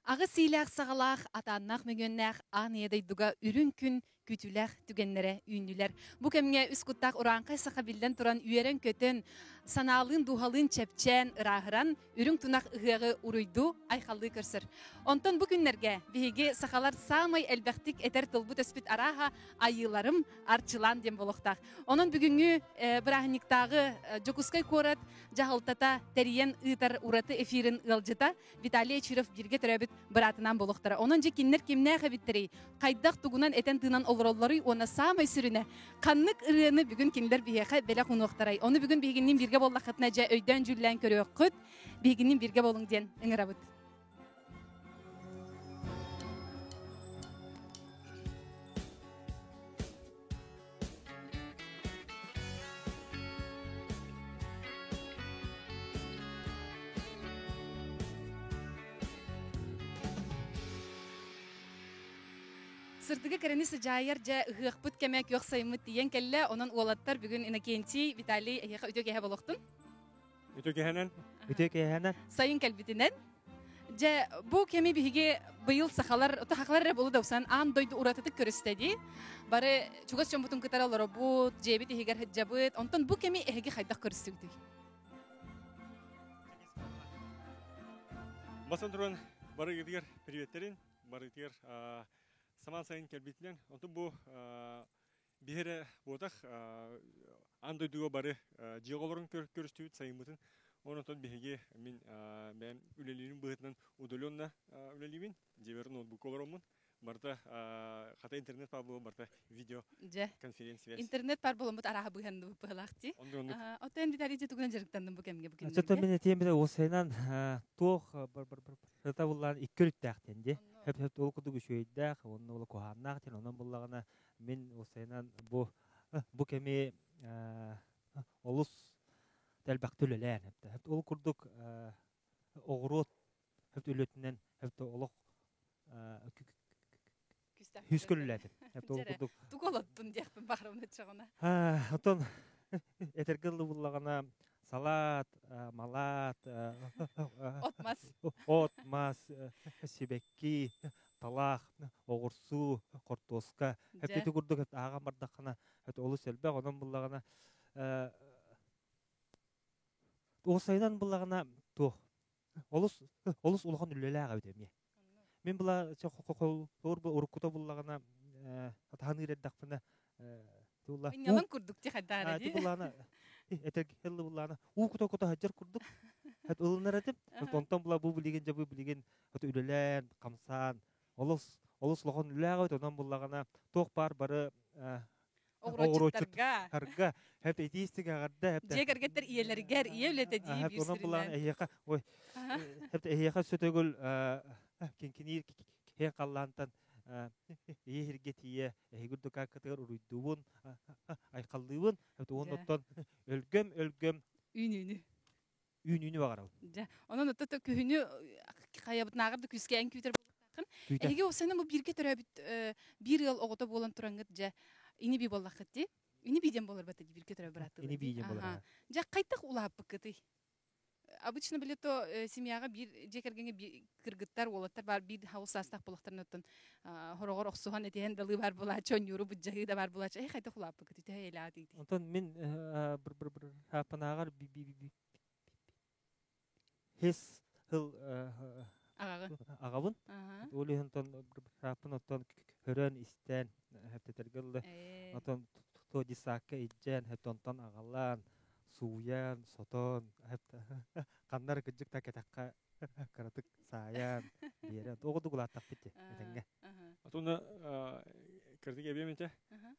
Аҕыс иилээх-саҕалаах, атааннаах-мөҥүөннээх аан ийэ дойдуга үрүҥ күн күүтүүлээх түгэннэрэ үүннүлэр. Бу кэмҥэ үс куттаах урааҥхай саха биллэн туран үөрэн-көтөн, санаалыын, дууһалыын чэпчээн, ырааһыран, үрүҥ тунах ыһыаҕы уруйдуу, айхаллыы көрсөр. Онтон бу күннэргэ биһиги сахалар саамай элбэхтик этэр тылбыт-өспүт арааһа айыыларым арчылаан диэн буолуохтаах. Онон бүгүҥҥү бырааһынньыктааҕы Дьокуускай куорат дьаһалтата тэрийэн ыытар ураты эфирин ыалдьыта Виталий Очиров бииргэ төрөөбүт быраатынаан буолуохтара. Онон дьэ кинилэр кимнээх эбиттэрий, хайдах тугунан этэн-тыынан олороллоруй уонна саамай сүрүнэ, ханнык ырыаны бүгүн кинилэр биһиэхэ бэлэх уунуохтарай. Ону бүгүн биһигинниин бииргэ буоллаххытына дьэ өйдөөн-дьүүллээн көрүөххүт, биһигинниин бииргэ буолуҥ диэн ыҥырабыт. Сырдыгы кэрэни сыдьаайар дьэ ыһыахпыт кэмэ күөх сайыммыт тиийэн кэллэ. Онон уолаттар бүгүн Иннокентий, Виталий эһиэхэ үтүө киэһэ буолуохтун. Үтүө киэһэнэн. Үтүө киэһэнэн. Сайын кэлбитинэн. Дьэ, бу кэми биһиги быйыл сахалар, сахалар эрэ буолу да аан дойду уратытык көрүстэ дии. Бары чугас дьоммутун кытары олоробут, дьиэбит иһигэр сылдьабыт. Онтон бу кэми эһиги хайдах көрүстүгүтүй? Бастан туран барыгытыгар приветтерин, барыгытыгар самаан сайын кэлбитинэн, онтон бу Биһиэрэ буотах аан дойдуга бары дьиэ оҕолорун көрүстүбүт сайыммытын. Онон биһиги мин бэйэм үлэлиирим быһыытынан удаленно үлэлиибин. Дьиэбэр ноутбукка олороммун. Барыта хата интернет баар буолан барыта видео конференция. Интернет баар буоламмыт арааһа быыһанныбыт быһалаах дии. Оттон Виталий дьэ тугунан дьарыктанным бу кэмҥэ бу күннэргэ? Чото мин этиэм бile уосайынан туох барыта буллаан икки өрүттээх диэн дии. Хөп ол курдук үчүгэйдээх уонна ол куһааннаах диэн онон буллаҕына Мин уопсайынан бу бу кэми олус элбэхтэ үлэлээн ол курдук оҕуруот үлэтинэн олох күүскэ үлэлээтим. Ол курдук тугу олоттун диэхпин баҕарабын оччоҕуна. Оттон этэргэ дылы буллаҕына салаат, малаат, от-мас, от-мас, сибэкки, талаах, оҕурсуу, хортуоска эппити курдук ааҕан бардаххына олус элбэх. Онон буллаҕына уопсайынан буллаҕына туох олус олус улахан үлэлээх эбит эмиэ. Мин була уруккута буллаҕына атаһаныыр эрдэхпинэ тула Инньалан курдук ти хайдаара дии. Буллаана этэргэллы буллаана уу кута кута хаджар курдук ылынар этим. Онтон була бу билигин дьэ бу билигин үлэлээн, хамсаан олус олус улахан үлэлээх эбит. Онон буллаҕына туох баар бары оҕуруотчуттарга харга хэп итиистик аҕарда хэп дьиэ кэргэттэр ийэлэригэр ийэ үлэтэ дии биир онон булаан эһиэхэ ой хэп эһиэхэ сөтөгүл кинкиниир киһи халлаантан ийэ сиргэ тиийэ эһиги үрдүк уруйдуубун айхаллыыбын уон оттон өлгөм өлгөм үүнүүнү үүнүүнү баҕарабын. Дьэ, онон отто күһүнү хайабытынааҕар да күүскээн күүтэр буолуохтааххын. Эһиги осена бу бииргэ төрөөбүт биир ыал оҕото буолан тураңҥыт дьэ ини бии буоллаххыт дии. Ини бии диэн буолар бата дии бииргэ төрөөбүт бырааттыылар. Ини бии диэн буолар. Дьэ, хайдах улааппыккытый? Обычно биле то семьяҕа биир дьиэ кэргэҥҥэ кыргыттар, уолаттар баар биир хаус саастаах буолахтарын оттон хороҕор охсуһан этиһэн далыы баар буолааччы, онньууру быдьаһыы да баар буолааччы. Эһи хайдах улааппыккытый? Төһө эйэлээх Онтон мин хааппанааҕар хес хыл аҕабын. Ол иһин онтон хааппын оттон көрөн истэн хэптэтэргэ ылла. Отон то десакка илдьэн онтон аҕалаан сууйан, сотон ханнар кырдьык та кэтэххэ кыратык саайан биэрэн оҕо дугулааттахпыт дии этэҥҥэ. Атуна кырдык эбиэм этэ.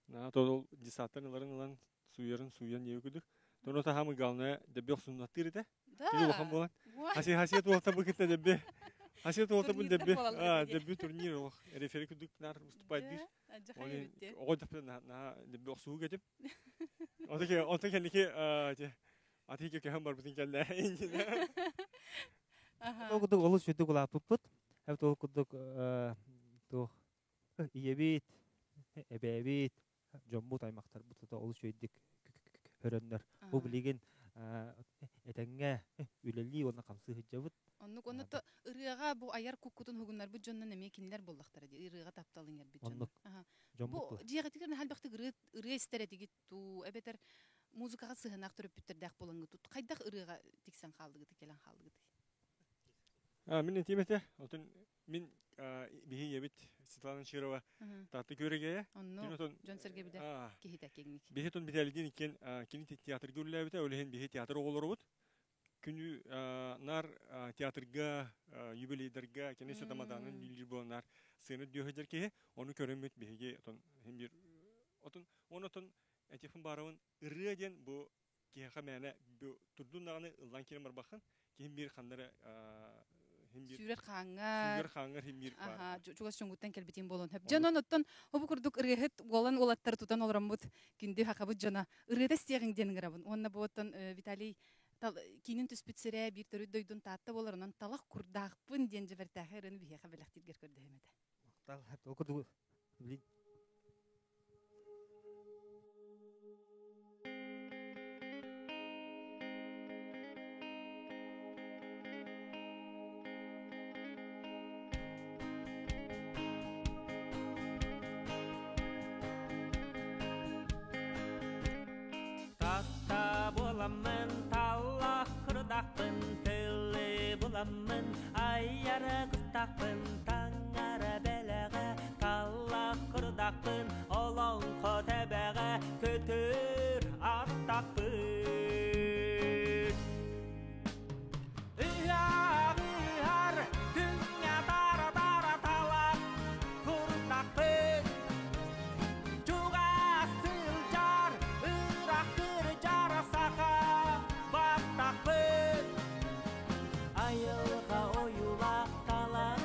На то десаттан ыларын ылан сууйарын сууйан диэби күдүк. Тоно таһамы главное дэбби охсуннаттыыр этэ. Кини улахан буолан. Хаси хасиет уолта бу кытта дэбби. Хасиет уолта бу дэбби. Дэбби турнир олох рефери күдүк нар выступать диир. Оҕо дэппе на дэбби охсуу кетип. Ото кэнники атыыга көһөн барбытын кэллэ. Ол курдук олус үрдүк улааппыппыт. Эбит ол курдук туох ийэбит, эбээбит, дьоммут, аймахтарбыт олус үчүгэйдик көрөннөр. Бу билигин Этэҥҥэ үлэлии уонна хамсыы сылдьабыт. Оннук, онно ырыаҕа бу айар куккутун уһугуннарбыт дьоннон эмиэ кинилэр буоллахтара дии, ырыаҕа таптал иҥэрбит дьоннор. Оннук. Бу дьиэҕитигэр наһаа элбэхтик ырыа, ырыа истэр этигит дуу, эбэтэр музыкаҕа сыһыаннаах төрөппүттэрдээх буолаҥҥыт тут хайдах ырыаҕа тиксэн хааллыгытый, кэлэн хааллыгытый? Мин этиим этэ, отон мин биһи ийэбит Светлана Чирова Таатта Күөрэгэйэ. Онно дьон-сэргэ билэр киһитэ киҥник. Биһи тон Виталийдиин иккиэн кини театрга үлэлээбитэ, ол иһин биһи театр оҕолоробут. Күнү наар театрга, юбилейдарга кини сатамадаанын үлэлиир буолан наар сыана дүөһүдэр киһи. Ону көрөммүт биһиги отон бир отон он отон этихин барабын ырыа диэн бу киһиэхэ мээнэ турдун даҕаны ыллаан киирэн барбаххын киһим биир ханнара Сүүрэр хааҥҥар. Сүүрэр хааҥҥар химмиир баар. Чугас дьоҥҥуттан кэлбитин буолуон сөп. Дьонон оттон обу курдук ырыаһыт уолан уолаттары тутан олороммут күндү хахабыт дьоно ырыата истиэҕиҥ диэн ыҥырабын. Уонна бу оттон Виталий киинин түспүт сирэ биир төрүт дойдун Таатта буоларынан талах курдаахпын диэн дьэбэртээхэй ырыаны биһиэхэ бэлэхтииргэр көрдөһүм этэ. Махтал. Ол курдук блин. Таста буоламмын, таллах курдахпын, тылы буламмын, айара кустахпын, таҥара бэлэҕэ, таллах курдахпын, олоҥхо тэбэҕэ, көтөр аттахпын. Ыһар күҥҥэ тара-тара талах курдахпын, чугас сылдьар ыраах кырдьар саха баттахпын. Айылҕа ойуулаах талах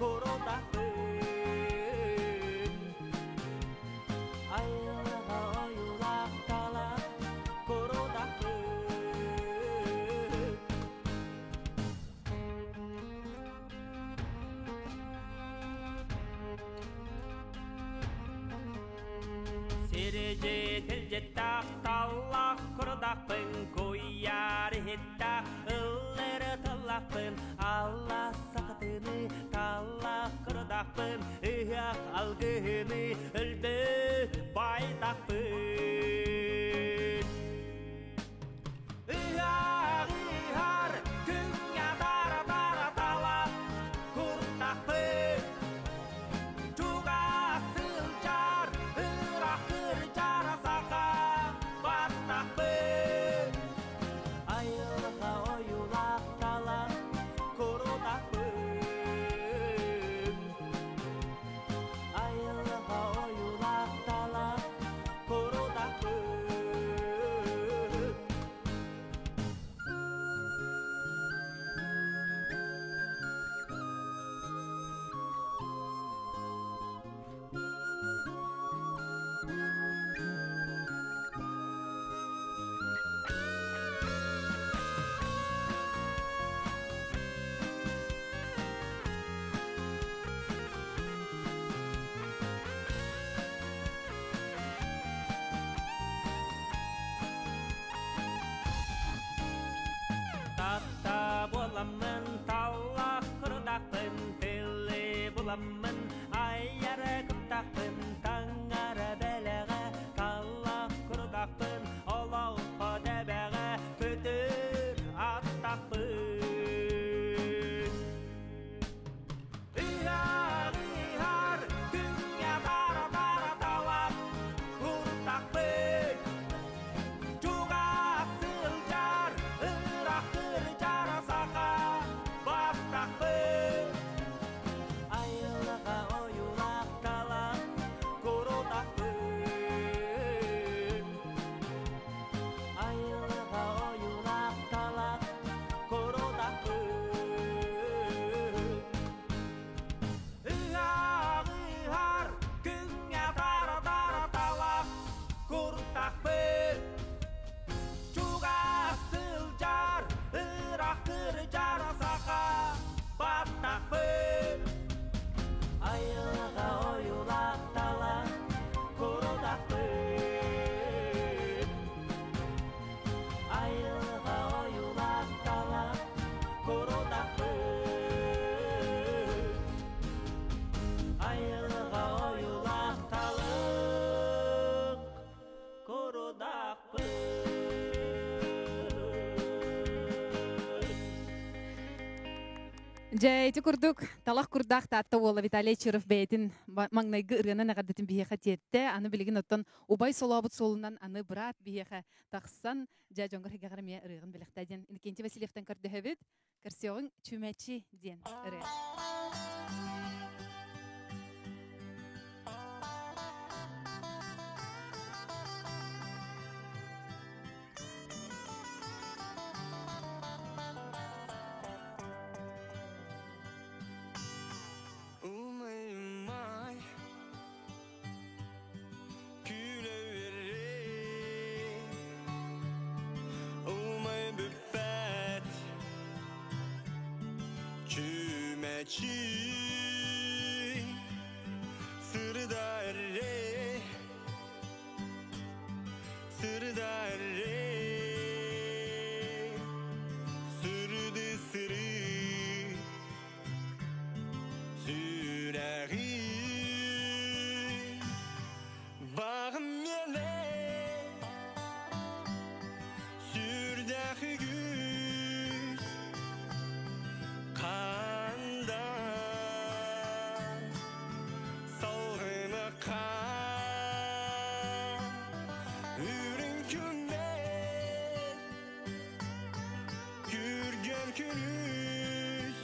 курдахпын. Айылҕа ойуулаах талах курдахпын. Сирдьит-илдьиттэх таллах курдахпын, куйаар иһиттэх ыллыр тыллахпын, алла сахатыны таллах курдахпын, ыһыах алгыһыны өлбөт байтахпын. Ыһар, ыһар, күҥҥэ тара-тара талах курдахпын, чугас сылдьар, ыраах кырдьар саха баттахпын. Дьэ, ити курдук талах курдаах Таатта уола Виталий Чиров бэйэтин маҥнайгы ырыанан эҕэрдэтин биһиэхэ тиэртэ. Аны билигин оттон убай солообут суолунан аны быраат биһиэхэ тахсан, дьэ, дьоҥҥор иһигэҕэр эмиэ ырыаҕын бэлэхтээ диэн Иннокентий Васильевтан көрдөһөбүт. Көрсүөҕүҥ Чүмэчи диэн ырыа. Умай-умай, күлэ Умай бүппэт, чүмэчи Сырда эрэ, сырда эрэ, сырды сыры, сүрэҕи Бағым мені сүрдэх үгүс қанда салғыны үрүҥ күммэр күргэн күнүс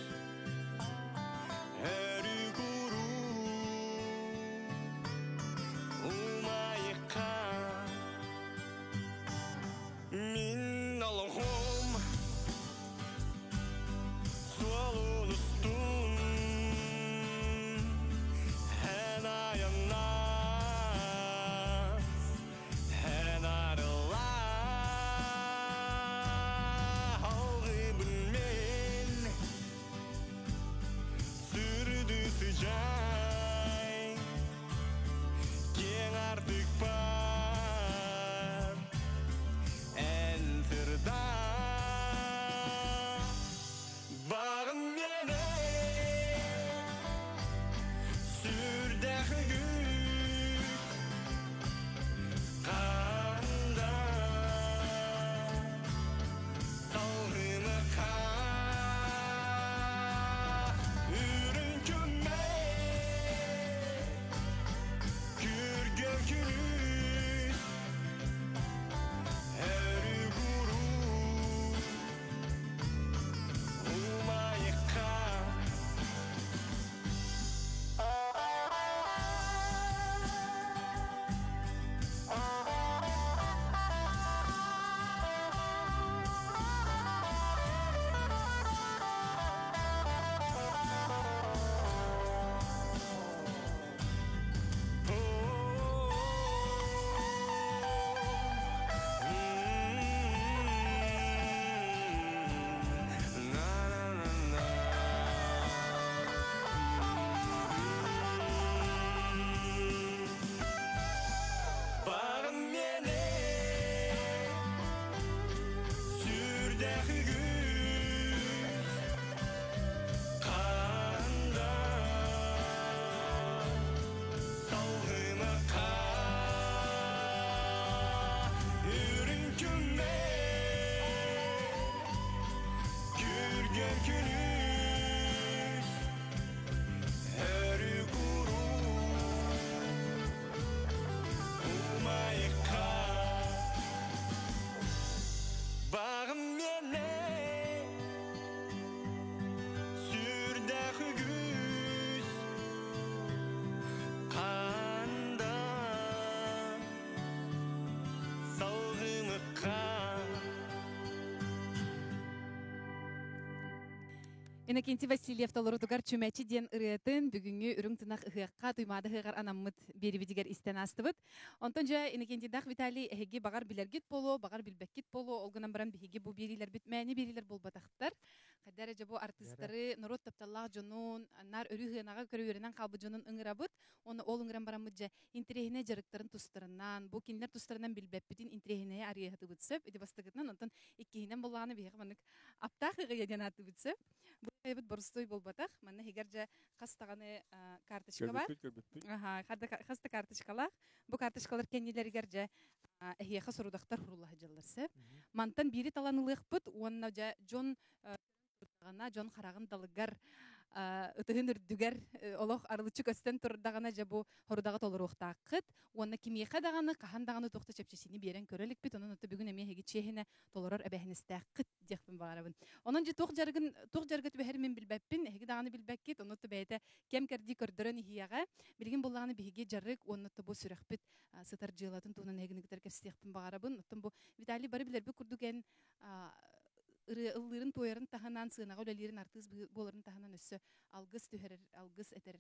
өрүү куруук умайыкка мин олоҕум суолун устун эн айаннаас эн арыллаа алгыбын мен сүрдү сыдьаай киэҥ артык бар эн сырдаа бағым мені сүрдэх үгүс қанда салғыны үрүҥ күммэр күргэн күнүс өрүү куруук умайыкка. Бағым мені сүрдэх үгүс қанда салғыны үрүҥ күммэр күргэн күнүс өрүү куруук умайыкка бағым мені сүрдэх үгүс қанда салғыныққа. Иннокентий Васильев толорутугар Чүмэчи диэн ырыатын бүгүҥҥү үрүҥ тунах ыһыахха Туймаада ыһыаҕар анаммыт биэрибитигэр истэн аастыбыт. Онтон дьэ Иннокентийдаах Виталий эһиги баҕар билэргит буолуо, баҕар билбэккит буолуо, ол гынан баран биһиги бу биэриилэрбит мээнэ биэриилэр буолбатахтар. Хайда эрэ дьэ бу артыыстары, норуот тапталлаах дьонун, наар өрүү ыһыанаҕа көрүөрэнэн хаалбыт дьонун ыҥырабыт. Уонна ол ыҥыран бараммыт дьэ интэриэһинэй дьарыктарын тустарынан, бу кинилэр тустарынан билбэппитин интэриэһинэйи арыйаһытыбыт сөп. Ити бастакытынан, онтон иккиһинэн буоллаҕына биһиэхэ маннык аптаах ыҕыйа диэн ааттыыбыт сөп. Бу ыйбыт боростуой буолбатах. Манна иһигэр дьэ хас даҕаны карточка бар. Көрбүппүт, көрбүппүт. Аха, хас да карточкалаах. Бу карточкалар кэннилэригэр дьэ эһиэхэ сорудахтар хурулла сылдьаллар сөп. Мантан биири талан ылыахпыт уонна дьэ дьон. Турдаҕына, дьон хараҕын далыгар, ытыһын үрдүгэр олох арылыччы көстөн турдаҕына, дьэ бу хорудаҕы толоруохтааххыт. Уонна кимиэхэ даҕаны, хаһан даҕаны туох да чэпчэчини биэрэн көрө иликпит. Онон ото бүгүн эмиэ эһиги чиэһинэ толорор эбээһинэстээххит диэхпин баҕарабын. Онон дьэ туох дьарыгын, туох дьарыга түбэһэрин мин билбэппин, эһиги даҕаны билбэккит. Онон бэйэтэ кэм кэрдии көрдөрөн иһиэҕэ. Билигин буллаҕына биһиги дьарык уонна бу сүрэхпит сытар дьыалатын туһунан эһигини кытары кэпсэтиэхпин баҕарабын. Оттон бу Виталий бары билэрбит курдук эн ырыа ыллыырын туойарын таһынан, сыанаҕа үлэлиирин артыыс буоларын таһынан өссө алгыс түһэрэр, алгыс этэр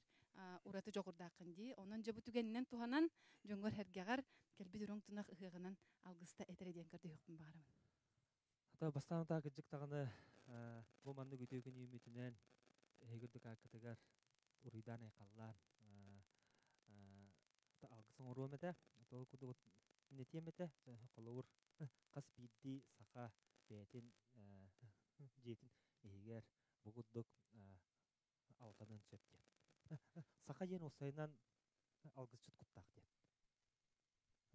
ураты дьоҕурдааххын дии. Онон дьэ бу түгэнинэн туһанан дьоҥҥор сэргэҕэр кэлбит үрүҥ тунах ыһыаҕынан алгыста этэрэ диэн көрдөһүөхпүн баҕарабын. Ата бастаан утаа кырдьык даҕаны бу маннык үтүө күн үүммүтүнэн эһиги үрдүк ааккытыгар уруйдаан айхаллаан алгыс оҥоруом этэ. Ол курдук этиэм этэ. Холобур, хас биирдии саха бэйэтин дьиэтин иһигэр бу курдук алҕаныан сөп диэн. Саха диэн уопсайынан алгысчыт куттаах диэн.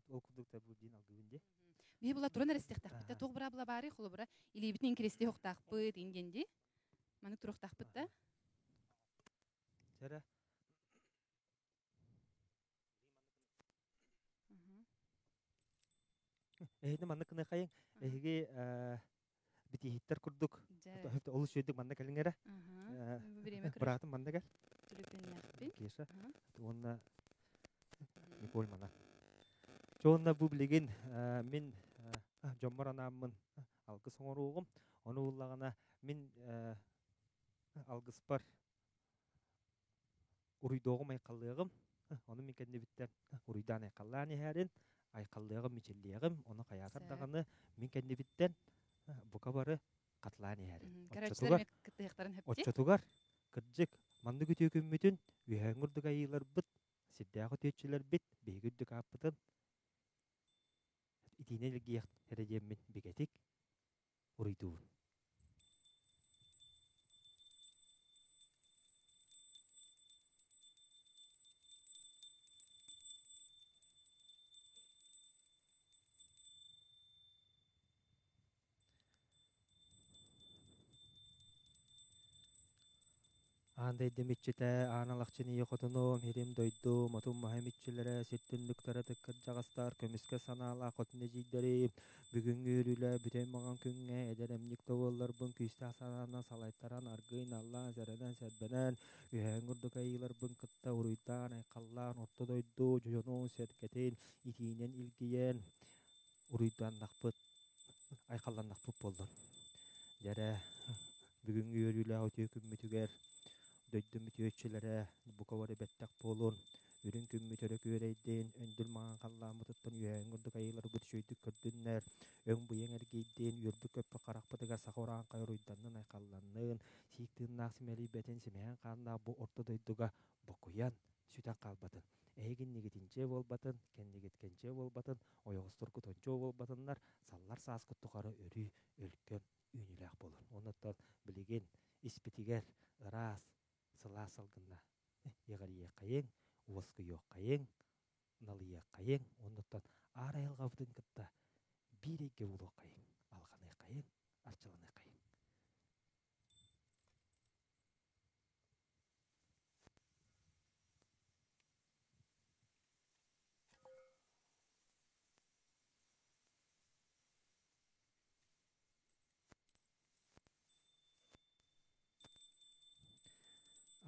Ол курдук да бу диэн алгыбын дии. Биһи була туран эрэ истиэхтээхпит да туох быраабыла баарый холобура илиибитин инкирестии охтаахпыт ингэн дии. Маны туруохтаахпыт да. Чэрэ. Эһини маннык кыныхайын эһиги битииһиттэр курдук олус үөрдүк манна кэлиҥ эрэ. Быраатым манна кэл. Кеша. Уонна Николь мана. Чоонна бу билигин мин дьоммор анааммын алгыс оҥоруоҕум. Ону буллаҕына мин алгыспар уруйдуоҕум айхаллыаҕым. Ону мин кэннибиттэн уруйдаан айхаллаан иһээрин, айхаллыаҕым, мичиллиэҕим. Ону хайаатар даҕаны мин кэннибиттэн бука бары хатылаан иһээрин. Оччотугар, кырдьык, маннык үтүө күммүтүн үөһээҥҥи үрдүк айыыларбыт, сирдээх үтүөччүлэрбит биһиги үрдүк ааппытын итиинэн илгийэх эрэ диэммин бигэтик уруйдуубун. Аан дойдум иччитэ, аан алахчын ийэ хотунум, иһирим дойдум, отум маһым иччилэрэ, сир түннүктэрэ тыккырдьаҕастар, көмүскэ санаалаах хотун эдьиийдэрим, бүгүҥҥү үөрүүлэ бүтэй маҥан күҥҥэ эдэр эмньик да буолларбын күүстээх санаанан салайтаран, аргыый наллаан, сэрэнэн, сэрбэнэн, үһээн курдук айыыларбын кытта уруйдаан, айхаллаан, орто дойду дьонун сэргэтин итиинэн илгийэн, уруйданнахпыт, айхалланнахпыт буоллун. Дьэрэ, бүгүҥҥү үөрүүлээх үтүө күммүтүгэр дойдум үтүөччүлэрэ бука бары бэттэх буолун, үрүҥ күммүт өрө күөрэйдин, өндүл маҥан халлааммытыттан үөһээҥҥи курдук айыыларбыт үчүгэйдик көрдүннэр, өҥ быйаҥ эргийдин, үөрбүт-көппүт харахпытыгар саха урааҥхай уруйданнын, айхалланнын, сиик тыыннаах симэлийбэтин, симэһин хааннаах бу орто дойдуга бокуйан, сүтэн хаалбатын. Эһиги иннигитинчиэ буолбатын, кэннигит кэнчиэ буолбатын, ойоҕосторгут ончуо буолбатыннар, саллар сааскыт тухары өрүү өлкөм үүнүүлээх буолун. Оннуттан билигин испитигэр ыраас, сылаас салгынна иҕэрийиэххэйиҥ, уоскуйуоххайыҥ, налыйыаххайыҥ, оннуттан аар айылҕабытын кытта биир эйгэ буолуоххайыҥ, алҕаныаххайыҥ, арчыланыаххайыҥ.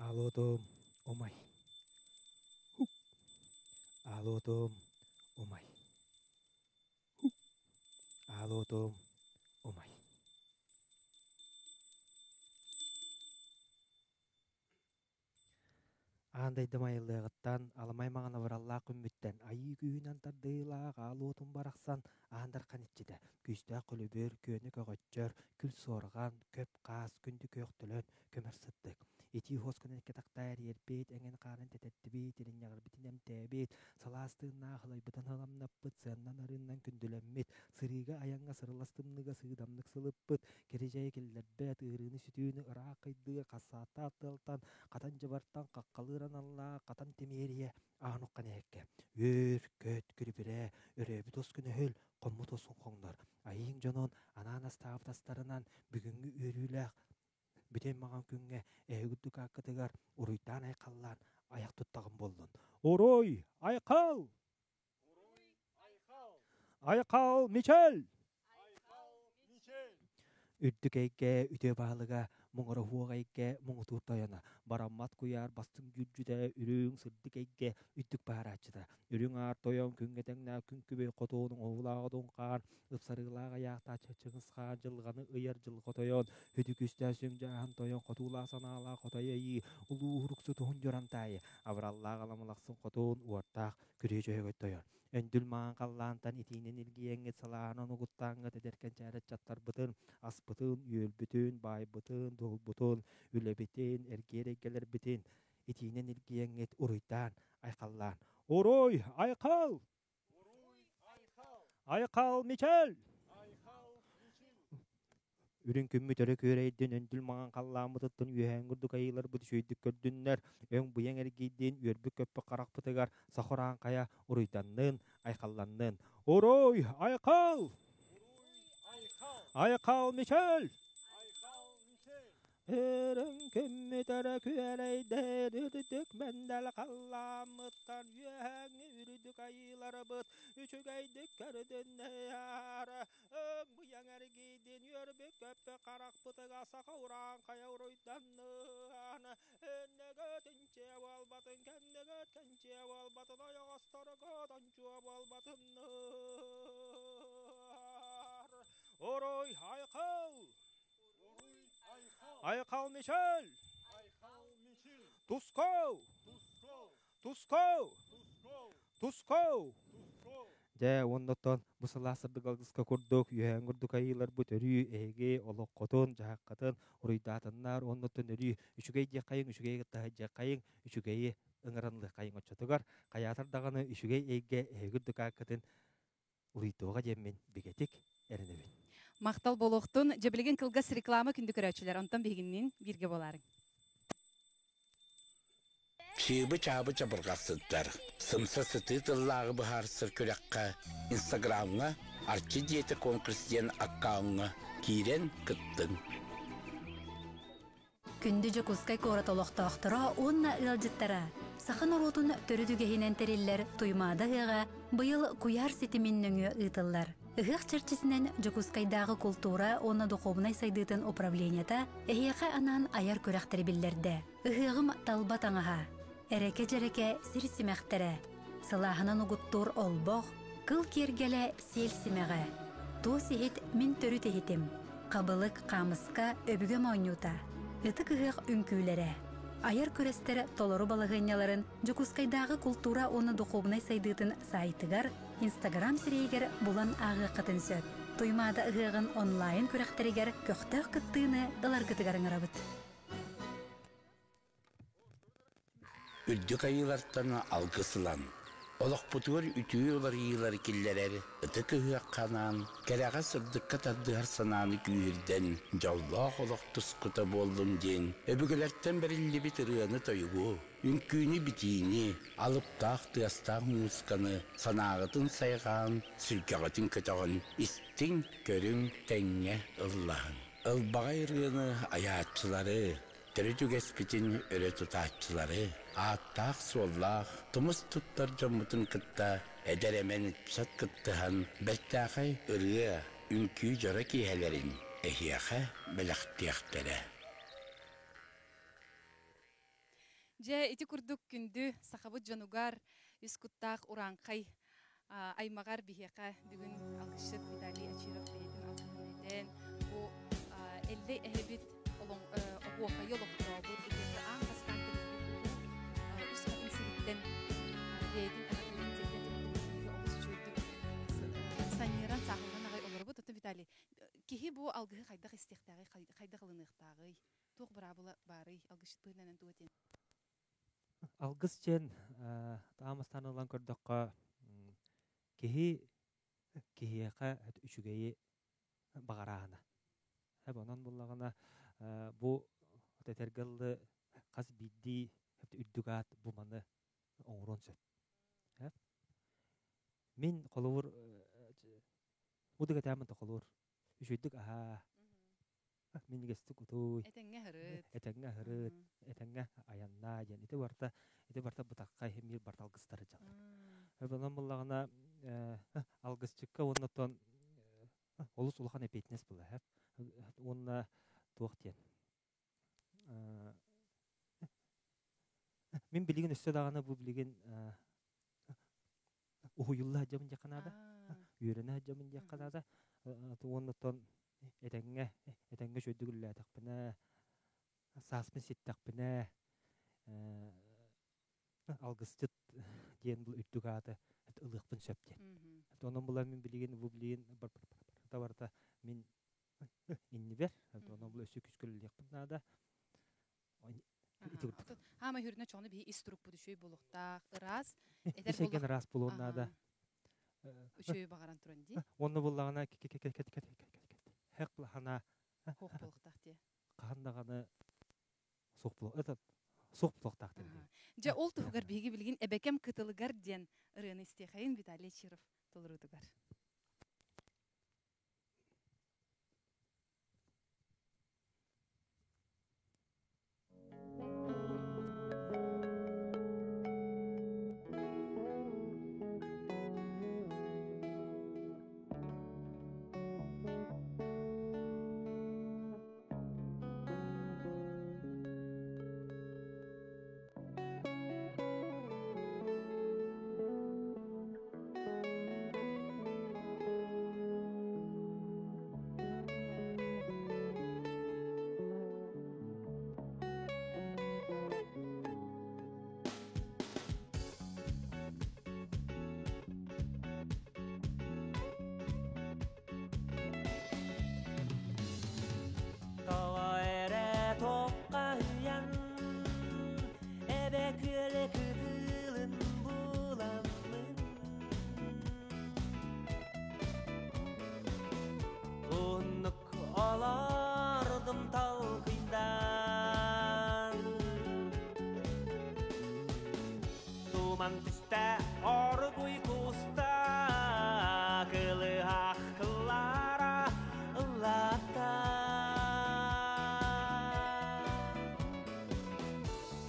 Аалуотум умай. Аалуотум умай. Аалуотум умай. Аан дойдум айыллыаҕыттан, аламай маҥан абыраллаах күммүттэн, айыы күүһүнэн тардыылаах аал уотум барахсан аан дархан иччитэ, күүстээх көлүбүр, күөнү көҕөччөр, күл суорҕан, көп хаас, күндү күөх төлөн, көмөр сыттык. Итии хуоскунан икки тахтаа эриэрбит, эҥин хаанын тэтэрдибит, иринньэҕирбитин эмтээбит, сылаас тыыннаах ылайбытын ыламнаппыт, сыаннан арыыннан күндүлэммит, сырыыга айаҥҥа сырылас тымныыга сыыдамнык сылыппыт, кири-дьайы киллэрбэт, ыарыыны-сүтүүнү ыраах кыйдыыр, хассааттаах тыалтан, хатан дьыбартан хаххалыыр аналлаах хатан тимиэрийэ аан уххан эһэккэ үөр көт күрүбүрээ өрөөбүт ус күнөһүл хоммут усун хоҥнор айыыҥ дьонун анаан астаабыт астарынан бүгүҥҥү үөрүүлээх Бүтэй маҕан күҥҥэ эһигирдик ааккытыгар уруйдаан айхаллаан айах туттаҕым буоллун. Уруй! Айхал! Айхал Мичел! Үрдүк эйгэ үтүө баһылыга, муҥура уһуох эйгэ муҥутуур тойоно, бараммат куйаар бастыҥ дьүрдьүтэ, үрүҥ сырдык эйгэ үрдүк баарааччыта, үрүҥ аар тойон күҥҥэ тэҥнээх күн күбэй хотуун оҥоһуулаах одун хаан, ыпсарыылаах айаахтааччы Чыҥыс хаан дьылҕаны ыйар дьылҕа тойон, сүдү күүстээх сүҥ дьааһын тойон хотуулаах санаалаах хотой айыы, улуу уһуруксу туһун дьурантаайы, абыраллаах аламалахсын хотуун уортаах күрүө дьөһөгөй тойон. Өндүл маҥан халлаантан итиинэн илгийэҥҥит салаанан угуттааҥҥыт эдэр кэнчээри ыччаттарбытын, аспытын, үөлбүтүн, баайбытын, дуолбутун, үлэбитин, эргиэр эйгэлэрбитин итиинэн илгийэҥҥит уруйдаан, айхаллаан. Уруй, айхал! Айхал Мичел! Үрүҥ күммүт өрө күөрэйдин, өндүл маҥан халлааммытыттан үөһээҥҥи курдук айыыларбыт үчүгэйдик көрдүннэр, өҥ-быйаҥ эргийдин, үөрбүт-көппүт харахпытыгар саха урааҥхайа уруйданнын, айхалланнын. Уруй, айхал! Айхал Мичел! Үрүҥ күммүт өрө күөрэйдин, үрдүк мэндэл халлааммыттан үөһээҥҥи үрдүк айыыларбыт үчүгэйдик көрдүннэр. Өҥ-быйаҥ эргийдин, үөрбүт-көппүт харахпытыгар саха урааҥхайа уруйданныан. Иннигит инчиэ буолбатын, кэннигит кэнчиэ буолбатын, ойоҕосторгут ончуо буолбатыннар. Уруй айхал! Айхал Мичел! Тусков! Тусков! Тусков! Дьэ, уонна оттон бу сылаас сырдык алгыска курдук, үөһээн курдук айыыларбыт өрүү эһиги олоххутун, дьаһаххытын уруйдаатыннар уонна оттон өрүү үчүгэй диэххэйиҥ, үчүгэйи кытта сылдьыаххайыҥ, үчүгэйи ыҥыранлыаххайыҥ оччотугар хайаатар даҕаны үчүгэй эйгэ эһиги үрдүк ааккытын уруйдуоҕа диэммин бигэтик эрэнэбин. Махтал буолуохтун. Дьэ билигин кылгас реклама күндү көрөөччүлэр. Онтон биһигинниин бииргэ буолаарыҥ. Чыыбы-чаабы чабырҕахсыттар, сымса сытыы тыллааҕы быһаарсар күрэххэ Инстаграмҥа Арчы дьиэтэ конкурс диэн аккауҥҥа киирэн кыттыҥ. Күндү Дьокуускай куорат олохтоохторо уонна ыалдьыттара! Саха норуотун төрүт үгэһинэн тэриллэр Туймаада ыһыаҕа быйыл куйаар ситимин нөҥүө ыытыллар. Ыһыах чэрчитинэн Дьокуускайдааҕы култуура уонна духуобунай сайдыытын управлениета эһиэхэ анаан айар күрэхтэри биллэрдэ. Ыһыаҕым талба таҥаһа, эрэкэ-дьэрэкэ сир симэхтэрэ, сылааһынан угуттуур олбох, кыл киэргэлэ сиэл симэҕэ, туос иһит мин төрүт иһитим, хабылык, хаамыска, өбүгэм оонньуута, ытык ыһыах үҥкүүлэрэ, айар күрэстэр толору балаһыанньаларын Дьокуускайдааҕы култуура уонна духуобунай сайдыытын саайтыгар, Инстаграм сирэйигэр булан ааҕыаххытын сөп. Туймаада ыһыаҕын онлайн күрэхтэригэр көхтөөх кыттыыны ыларгытыгар ыҥырабыт. Үрдүк айыылартан алгыс ылан, олохпутугар үтүө уларыйыылары киллэрэр ытык ыһыахха анаан, кэрэҕэ-сырдыкка тардыһар санааны күүһүрдэн, дьоллоох олох тускута буоллун диэн өбүгэлэртэн бэриллибит ырыаны-тойугу, үҥкүүнү-битиини, алыптаах тыастаах муусуканы санааҕытын сайҕаан, сүргэҕитин көтөҕөн истиҥ, көрүҥ, тэҥҥэ ыллаһыҥ. Ылбаҕай ырыаны айааччылары, төрүт үгэспитин өрө тутааччылары, ааттаах-суоллаах, тумус туттар дьоммутун кытта эдэр-эмэн ыччат кыттыһан бэртээхэй ырыа, үҥкүү дьоро киэһэлэрин эһиэхэ бэлэхтиэхтэрэ. Дьэ, ити курдук күндү сахабыт дьонугар үс куттаах урааҥхай аймаҕар биһиэхэ бүгүн алгысчыт Виталий Очиров бэйэтин алгыһын этэн, бу Эллэй эһэбит оһуохайы олохтообут, итиэннэ аан бастаан тэрийбит үс хатыҥ сириттэн бэйэтин эҕэрдэтин тиэрдэн биһиги олус үчүгэйдик санньыаран, сааһыланан аҕай олоробут. Оттон Виталий, киһи бу алгыһы хайдах истиэхтээҕий, хайдах ылыныахтааҕый? Туох быраабыла баарый? Алгысчыт быһыытынан тугу этиэн? Алгыс диэн таамастан ылан көрдөххө, киһи киһиэхэ үчүгэйи баҕарааһына. Онон буллаҕына бу этэргэ дылы хас биирдии үрдүк аат бу маны оҥоруон сөп. Мин холобур бу да кэтээммин холобур үчүгэйдик аһаа. Минигестик утуй. Этэҥҥэ сырыт. Этэҥҥэ сырыт, этэҥҥэ айаннаа диэн. Ити барыта бытаххай мир барта алгыстары дьаллар. Онон буллаҕына алгысчыкка уонна тон олус улахан эпиэтинэс була хэп. Уонна туох диэн. Мин билигин өссө даҕаны бу билигин уһуйулла дьамын дьаканаада. Үөрэнэ дьамын дьаканаада. Уонна тон этэҥҥэ шөйдүгүллээтэхпинэ, сааспын ситтэхпинэ, алгысчыт диэн бу үрдүк ааты ылыахпын сөп диэн. Онон була мин билигин бу билигин барта мин иннибер. Онон бу өссө күскөлүлүөхпүн наада. Хаама хүрүнэ чоҕуну биһи ис турукпут үчүгэй буолуохтаах, ыраас. Этэр Исеген ыраас буолуон наада. Үчүгэй баҕаран туран дии. Онно буллаҕына хек хана Хоох буолуохтаах дии. Хаһан даҕаны суох буол. Это суох буолуохтаах дии. Дьэ, ол туһугар биһиги билигин «Эбэкэм кытылыгар» диэн ырыаны истиэхэйин Виталий Чиров толоруутугар. Тоҕо эрэ тоққайан эбэ күөлэ кытылын буламмын Оннук олордум толкуйдан Туман түстэ оргуй куста кылыһах кылара ыллата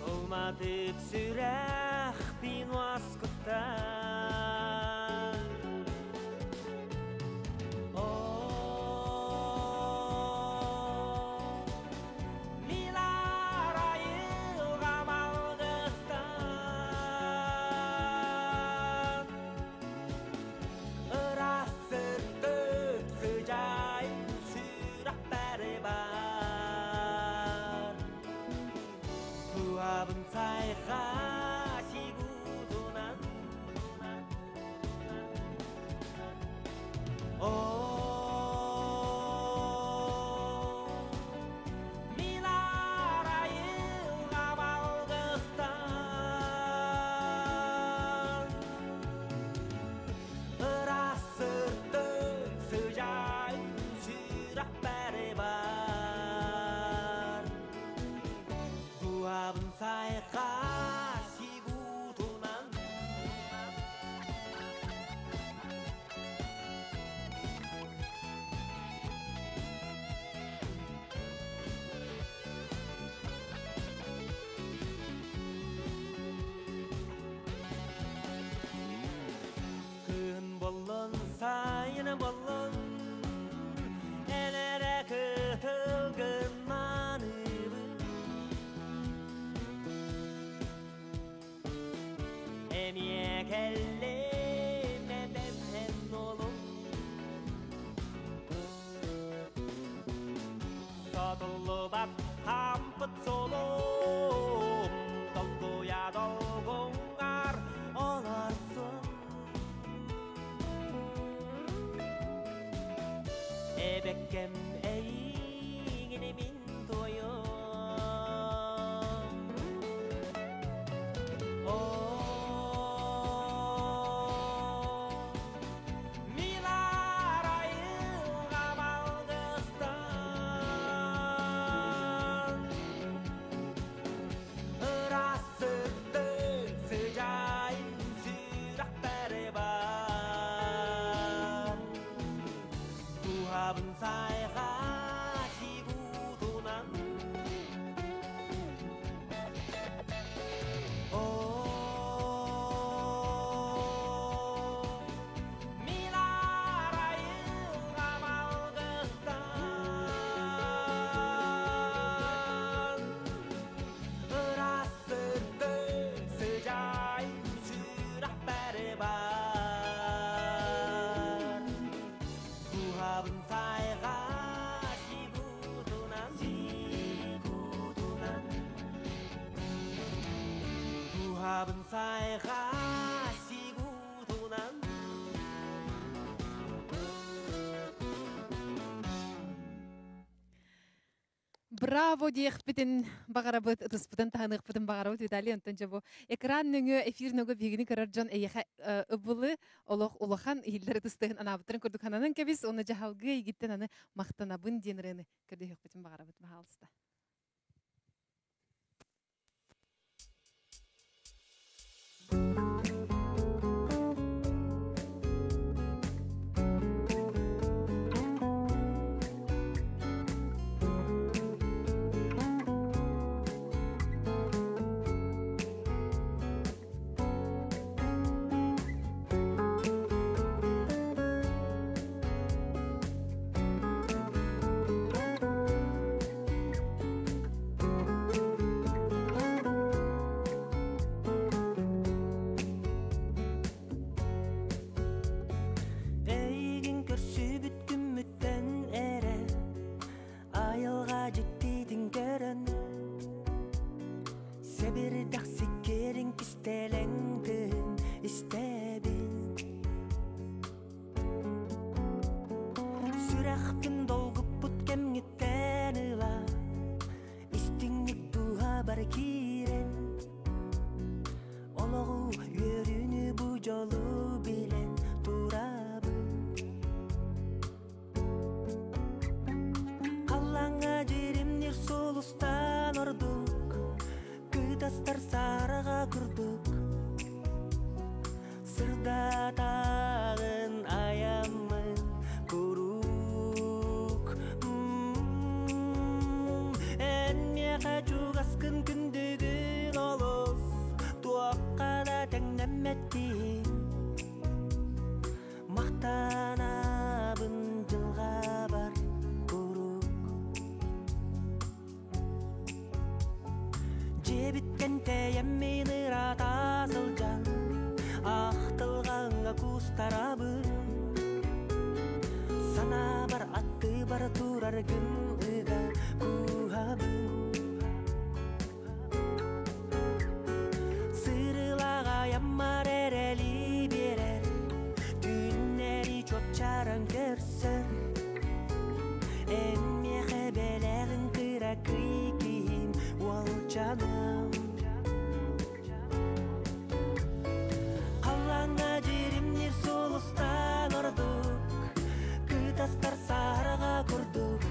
Ылматып сүрэхпин уоскутта О, мин арайылҕам алгыстан Ыраас сырдык сыдьаай сүрэхпэр бар Туабын сайға сигутунан О, мин арайылҕам алгыстан Ыраас сырдык сыдьаай сүрэхпэр бар Туабын сайға сигутунан Күн боллун сайын боллун Энере кытылгын маныбын Эмиэ кэллим эбэм эн олум Сотуллубат хампыт солум Долгуя долгуңар оларсын Эбэккэм эйигини мин туойуом О, мин арайылҕам алгыстан Духабын сайға сигутунан. Браво диэхпитин баҕарабыт, ытыспытын таһыныахпытын баҕарабыт Виталий онтон дьэ бу экран нөҥүө эфир нөҥүө биһигини көрөр дьон эйиэхэ ыбылы олох улахан иһиллэр ытыстыһын анаабыттарын курдук хананан кэбис уонна дьаһалгыы эйигиттэн аны махтанабын диэн ырыаны көрдөһүөхпүтүн баҕарабыт баһаалыста. Эйигин көрсүбүт күммүттэн эрэ Айылға життитин көрөн Себирдэх сиккерин кистелеңдин истебин Сүрэхпин долгуппут кэмҥиттэн ыла Истиңник туха бар киирен Олоҕу үөрүүнү бу жолу билен турабын Қаллаңа жеримнир солустан ордук Кытастар сарыға курдук Сырдатагын аямын курук Эн миэхэ чугаскын күндүгүн олус Туохха да тэҥнэммэттиин Махтанабын дьылҕа бар курук Дьиэбиттэн тэйэммин ыраата сылдьан Ахтылҕаҥҥа куустарабын Санаабар аттыбар тураргын ыга кууһабын Сырылаҕайаммар эрэли биэрэр Түүннэри чуопчаран көрсөр Эн миэхэ бэлэҕин кыракый киһим уолчаным Халлаҥҥа дьиримниир сулустан ордук Кытастар саарга курдук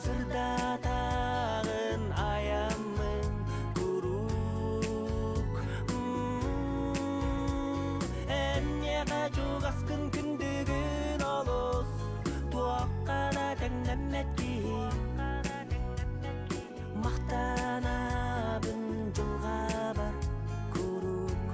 Сырдатагын аяммын курук Эн миэхэ чугаскын күндүгүн олус Туохха да тэҥнэммэт киһи Махтанабын дьылҕабар курук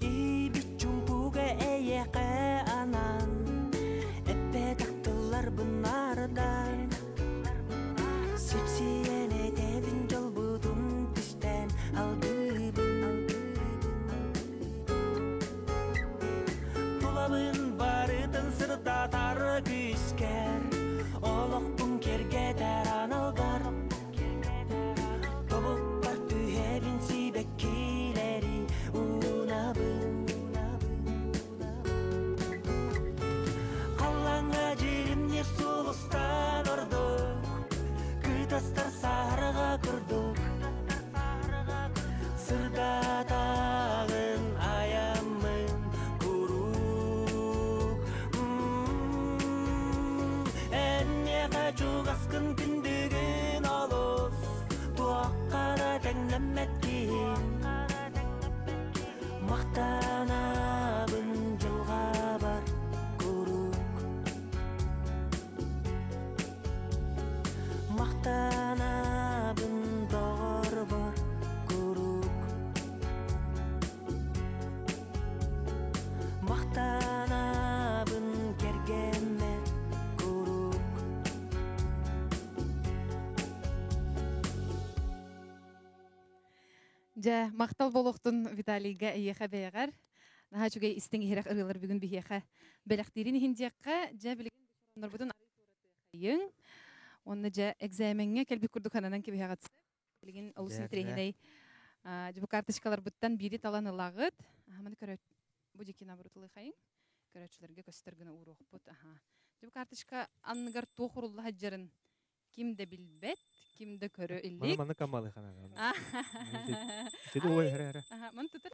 Ибит чумпуга эйэхэ анан Эппэтэх тылларбын Сипсиэн этэбин дьолбутун түстээн алгыыбын Тулабын барытын сырдатар күүскэр Олохпун кэргэтэр аналгар Тобукпар түһэбин сибэккилэри уунабын Халлаҥҥа дьиримниир сулустан ордук Кытастар саарга курдук Сырдатагын аяммын курук Эн миэхэ чугаскын күндүгүн олус Туохха да тэҥнэммэт киһим Махтанабын дьылҕабар курук Махтанабын доҕорбор курук Махтанабын кэргэммэр курук. Дьэ, махтал буолуохтун Виталийга эйиэхэ бэйэҕэр. Наһаа үчүгэй истиҥ иһирэх ырыалар бүгүн биһиэхэ бэлэхтиирин иһин диэххэ. Дьэ, билигин донорбутун арыйыҥ. Уонна дьэ, экзамеҥҥа кэлбит курдук хананан кэбиһэҕит. Билигин олус интэриэһинэй. Дьэ, бу карточкаларбыттан биири талан ылаҕыт. Маны көрө бу дьикки набрутулыхайыҥ. Көрөөччүлэргэ көстөр гына ууруохпут. Аха. Дьэ, бу карточка анныгар туох урулла сылдьарын ким да билбэт, ким да көрө илик. Маны маны камалы ханаган. Чеду ой хара хара. Аха, маны тутар.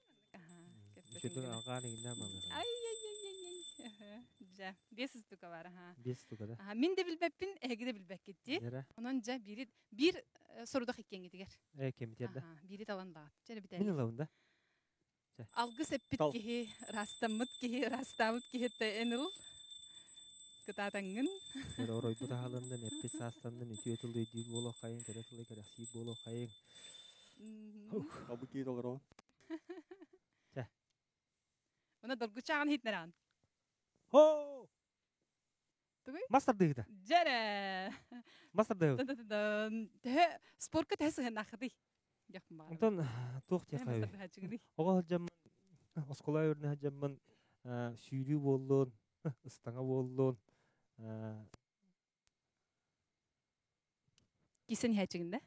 Чеду алгаан игиннэ малы. Ай ай ай ай ай. Дьэ, бес ыстука бар, аха. Бес ыстука да. Аха, мин да билбэппин, эһиги да билбэккит дии. Онон дьэ биири биир сорудах иккиэҥҥитигэр. Э, кемитер да. Биири талан баат. Чэ, битэ. Мин ылабын да. Алгыс эппит киһи, ырастаммыт киһи, ырастаабыт киһи эн ыл. Кытаатаҥҥын. Оройбут аһалыннын, эппит саастаннын, үтүө тыл өйдүүр буолуоххайыҥ, кэрэ тылы кэрэхсиир буолуоххайыҥ. Абы киит олорон. Чэ. Уна доргучаҕын хитнэран. Хо! Тугуй? Мас тардыыта. Дьэрэ. Мас тардыыта. Төһө спортка төһө сыһыаннааххытый? Онтон туох диэххэ Оҕо сылдьаммын, оскуола өрүнэ сылдьаммын сүүрүү буоллун, ыстаҥа буоллун. Кисэн иһээччигин да?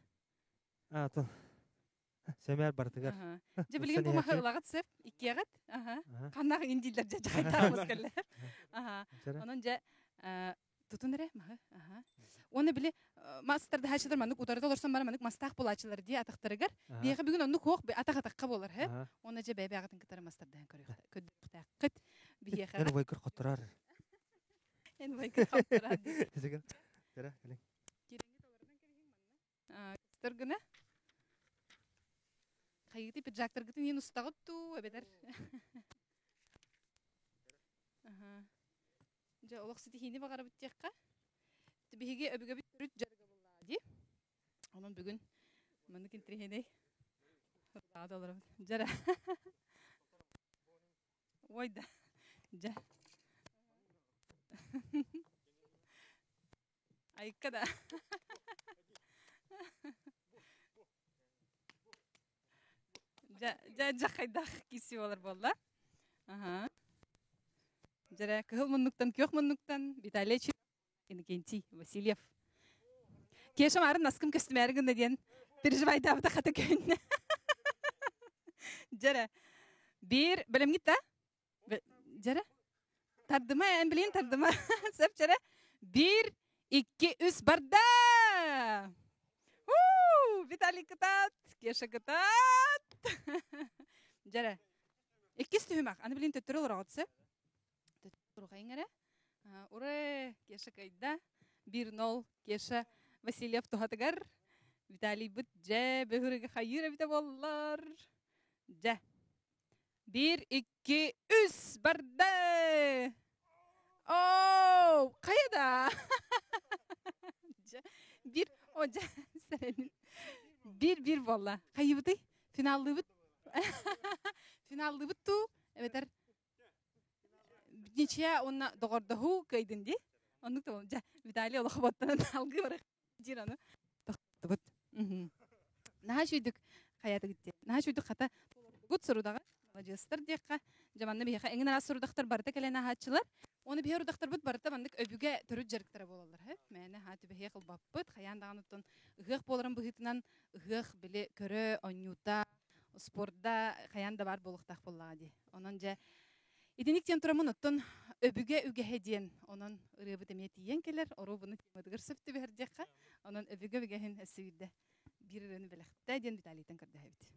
А, тон сэмээр барытыгар. Дьэ билигин бу маһы ылаҕыт сөп, иккиэҕит. Ханнаах индииллэр дьэ дьахайтаамыс кэллэ. Онон дьэ тутун эрэ маһы. Уонна били мастардаһааччылар маннык утарыта олорсон баран маннык мастаах буолааччылар дии атахтарыгар. Биһиэхэ бүгүн оннук хуох атах атахха буолар хэ. Уонна дьэ бэйэ-бэйэҕитин кытары мастардаһан көрүөхтээххит. Биһиэхэ. Эн убайгыр хоттороор. Эн убайгыр хоттороор. Кэрэ, кэлиҥ. Көстөр гына. Хайыгыты пиджактаргытын иин устаҕыт дуу, эбэтэр? Дьэ, олох ситиһиини баҕарабыт диэххэ. Биһиги өбүгэбит төрүт дьарыга буоллаҕа дии. Онон бүгүн маннык интэриэһинэй олоробут. Дьэрэ. Ой да. Дьэ. Айыкка да. Дьэ, дьэ, дьэ хайдах киирсии буолар буолла. Аха. Дьэрэ, кыһыл муннуктан, күөх муннуктан Виталий Иннокентий Васильев. Кешам арын наскым көстүмээри гынна диэн переживайдаабыта хата көһүннэ. Дьэрэ, биир бэлэмҥит да? Дьэрэ, тардыма, эн билин тардыма. Сөп дьэрэ. Биир, икки, үс, барда! У, Виталий кытаат, Кеша кытаат. Дьэрэ, иккис түһүмэх. Аны билин төттөрү олороҕут сөп. Төттөрү эрэ. Ура, Кеша кайда. 1-0 Кеша Васильев туһатыгар. Виталийбыт дьэ бөһүрүгэ хайыыр эбитэ буоллар. Дьэ. Биир, икки, үс, барда! Оо, хайа да? Дьэ, биир, о, дьэ, сэрэнин. Биир-биир буолла. Хайыбытый? Финаллыыбыт? Финаллыыбыт туу? Эбэтэр ничья уонна доҕордоһуу кыайдын дии. Оннук да дьэ, Виталий олох боттанан алгыы барах диир аны. Тохтубут. Наһаа үчүйдүк хайаатыгыт диэн. Наһаа үчүйдүк хата гут сорудаҕа. Маладьыастар диэххэ. Дьэ манна биһиэхэ эҥин араас сорудахтар барыта кэлэн ааһааччылар. Оны биһи орудахтарбыт барыта маннык өбүгэ төрүт дьарыктара буолаллар. Мээнэ хаа түбэһиэх ылбаппыт. Хайаан даҕаны оттон ыһыах буоларын быһыытынан ыһыах били көрө, онньуута, спорда хайаан да баар буолуохтаах буоллаҕа дии. Онон дьэ итинник диэн тураммын оттон өбүгэ үгэһэ диэн онон ырыабыт эмиэ тиийэн кэлэр оруобуну тематыгар сөп түбэһэр диэххэ. Онон өбүгэ үгэһин өссө биирдэ биир ырыаны бэлэхтээ диэн Виталийтан көрдөһөбүт.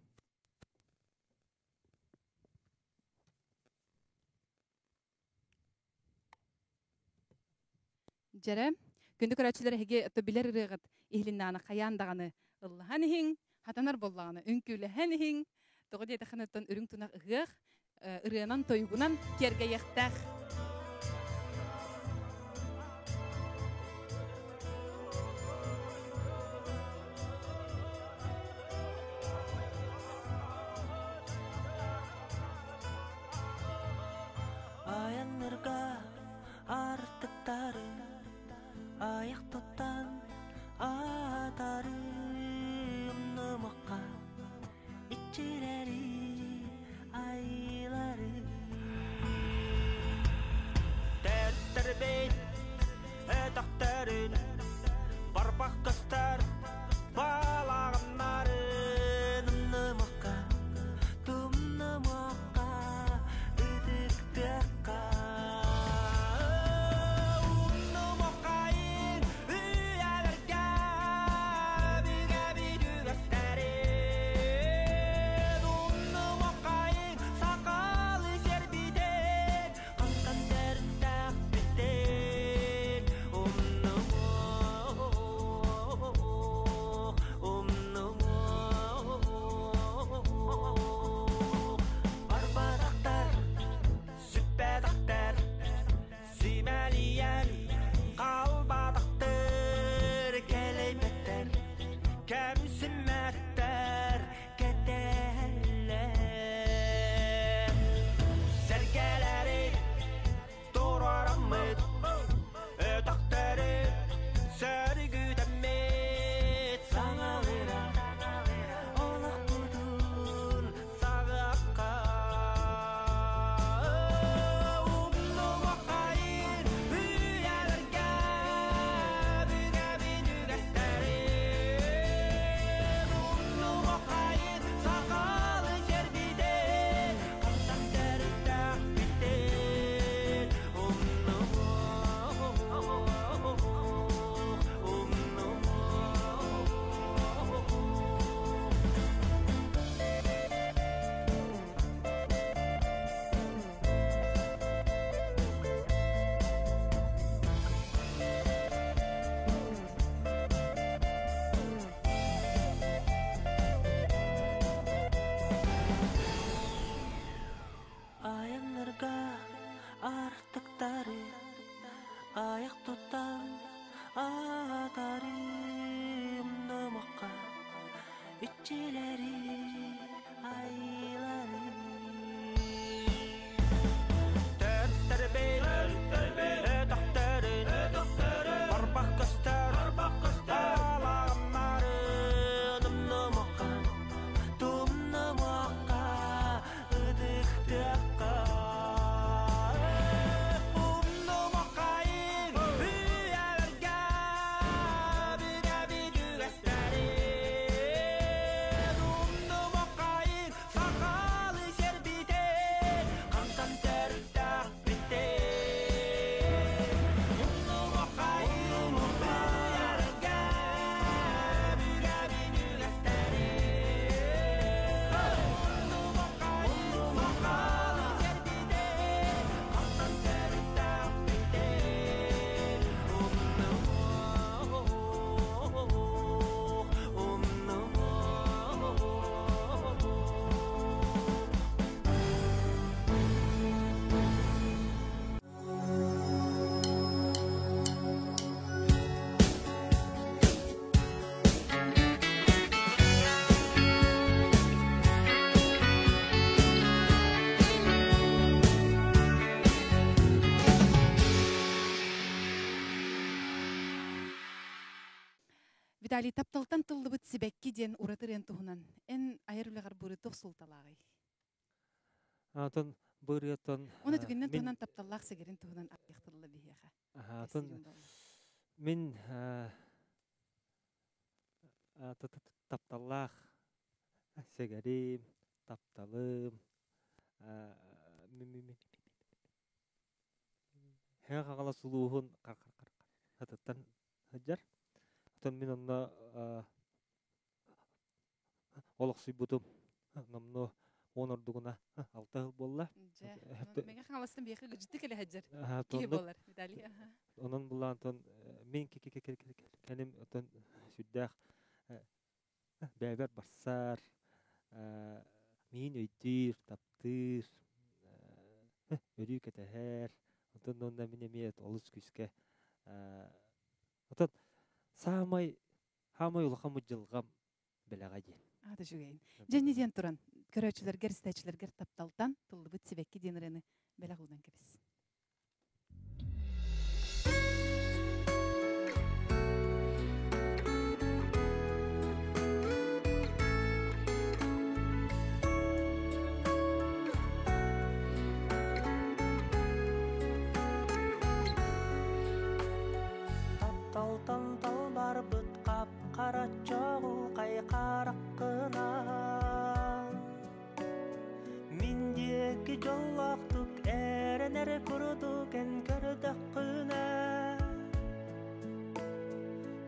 Дьэрэ, күндү көрөөччүлэр эһиги ото билэр ырыаҕыт иһилиннэҕинэ хайаан даҕаны ыллаһан иһиҥ, хатанар буоллаҕына үҥкүүлэһэн иһиҥ. Тоҕо диэтэххинэ оттон үрүҥ тунах ыһыах ырыанан тойугунан киэргэйиэхтээх. Айаннырга артыктары аяқ тұттан атарым нымыққа иччилэхтик Артыктары аяқ тұттан атарым нымаққа Үтчелері айлары Виталий тапталтан тыллыбыт сибэкки диэн уратырыан туһунан эн айар үлэҕэр буры туох суолталааҕый? Атын бырыаттан Оны түгеннен туһунан тапталлаах сэгерин туһунан айыктылла биһиэхэ. Атын мин тапталлаах сэгерим, тапталым, хэн хаҥала сулууһун хатыттан сылдьар. Отон мин онно олохсуйбутум номно он ордугуна 6 жыл буолла. Мега хаҥаластан биэхэ гыжыты келе хаджар. Киһи болар, Виталий. Онон булаантон мин кеним отон сүрдээх бэбер барсар, мин өйдүүр, таптыыр, өрүү кэтэһэр. Отон онно мин эмиэ олус күскэ. Отон саамай хаамай улахан мудьылҕам бэлэҕэ диэн. Ата жүгейин. Дьэнни диэн туран, көрөөчүлэргэр, истээчилэргэр тапталтан тыллыбыт сибэкки диэн ырыаны бэлэх уунан кэбис. Тапталтан талбарбыт қап-қара чоғыл қараққына Миндеки жоллақтық әренер курдук эн көрдөккүнэ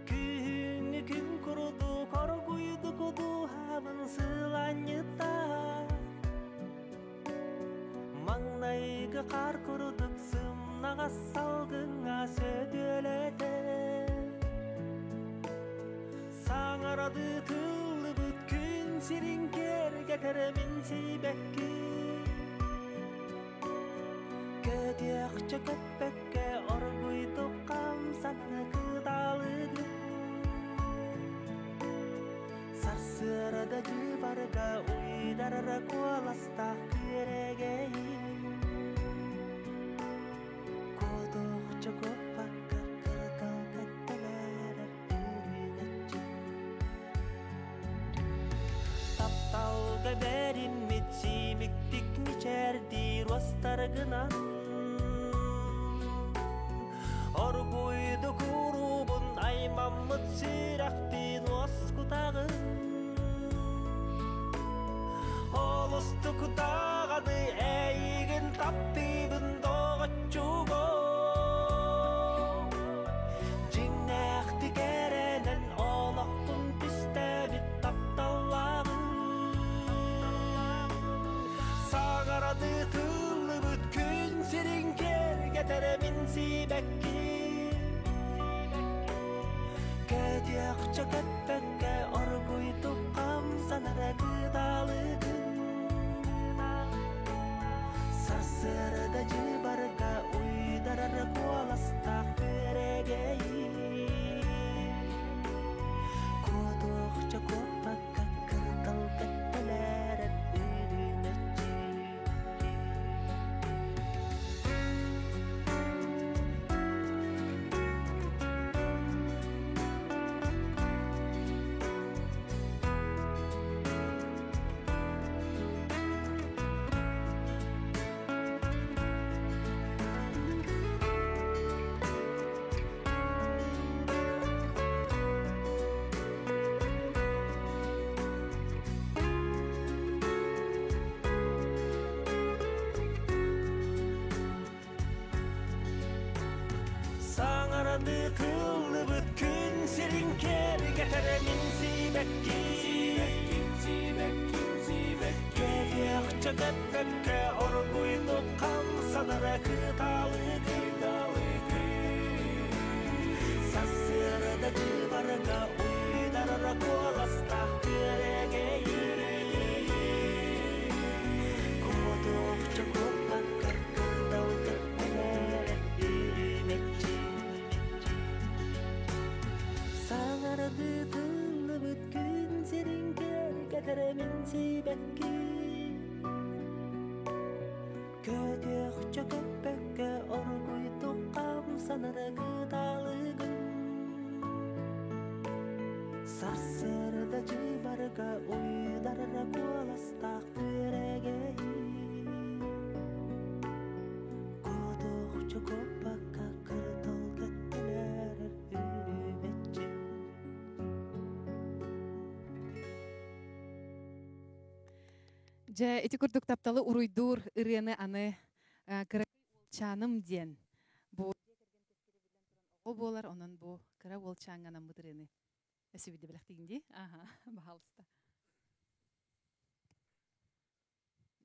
Күһүңү күн курду коргуйду кудуһабын сыланньыттар Маңнайгы қар курдук сымнаға салгыңа сөдөлөтө Саңарады тыллыбыт күн сирин кергетермин сибекки Көтүөхчө көппөккө оргуйду камсаны кыдалыгы Сарсырада жыбарга уйдарара куоластах күрегейин Кодохчо көппакка кыргал кеттелерер үрүнөччү Тапталга бериммит симиктик мичердир остаргынан Оргуйду курубун аймаммыт сүрәхтин оскутагын Олустук даганы эйигин таптыбын догоччуго Жиңнәхти керенен олохпун түстәбит тапталлагын Саңарады тыллыбыт күн сирин кергетермин сибекки Көтүөхчө көппөккө оргуйду камсанара кыдалыгын Сарсырда жыбарга Саңарды тыллыбыт күн сирин кергетере мин сибекки Сибекки, сибекки. Кетиэхчэ көппөккө оргуйдук хамсанара кыталыгын. Сассыарда дьыбарга уйдарара куоластаах күөрэгэй. Куотуохча куоппакка кырдал кэттэнэрэ үрүмэччи. Саҥарды тыллыбыт күн сирин кэргэтэрэ мин сибэкки. Көтүөхчэ көппөккө оргуйдук хамсанара кыталыгын. Сарсыарда дьыбарга уйдарара куоластаах күөрэгэй. Куотуохча куоппакка кырдал кэттэнэрэр үрүмэччи. Дьэ, ити курдук тапталы уруйдуур ырыаны аны кыра уолчааным диэн бу оҕо буолар, онон бу кыра уолчааҥҥа анаммыт ырыаны өссө биирдэ бэлэхтиигин дии. Аха, баһаалыста.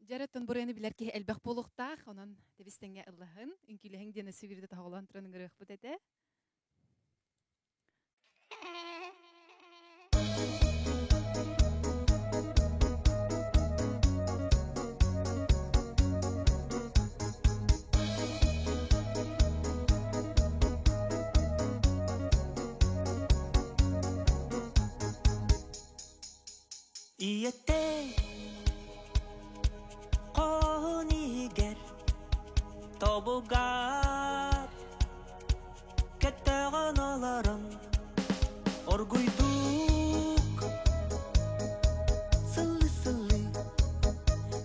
Дьэ, бу ырыаны билэр киһи элбэх буолуохтаах, онон тэбис-тэҥҥэ ыллаһын, үҥкүүлэһиҥ диэн өссө биирдэ тоһоҕолоон туран ыҥырыахпыт этэ. Ийэтэ хоһун иһигэр тобугар кэтэҕин олорон оргуйдук сыллы-сыллы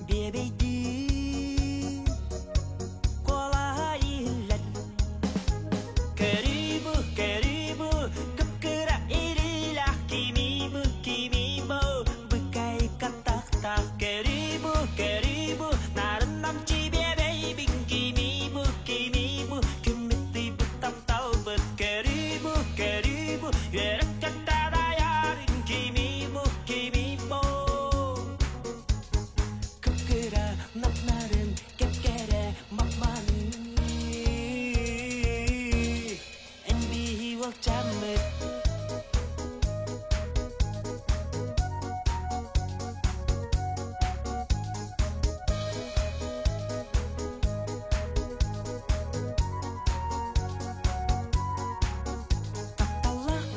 биэбэйдиир куолаһа иһиллэр. Көрүүбү, көрүүбү, кып-кыра илиилээх кимиибү, кимиибү, быкайка тахтаах. Көрүүбү, көрүүбү, нарын-намчы биэбэйбин кимиибү, кимиибү, күммүт тыйбыт тапталбыт. Көрүүбү, көрүүбү, үөрэх кэттадаярын кимиибү, кимиибү. Кып-кыра нап-нарын, кэп-кэрэ мап-маны. Эн биһи уолчаммыт. Тапталлаах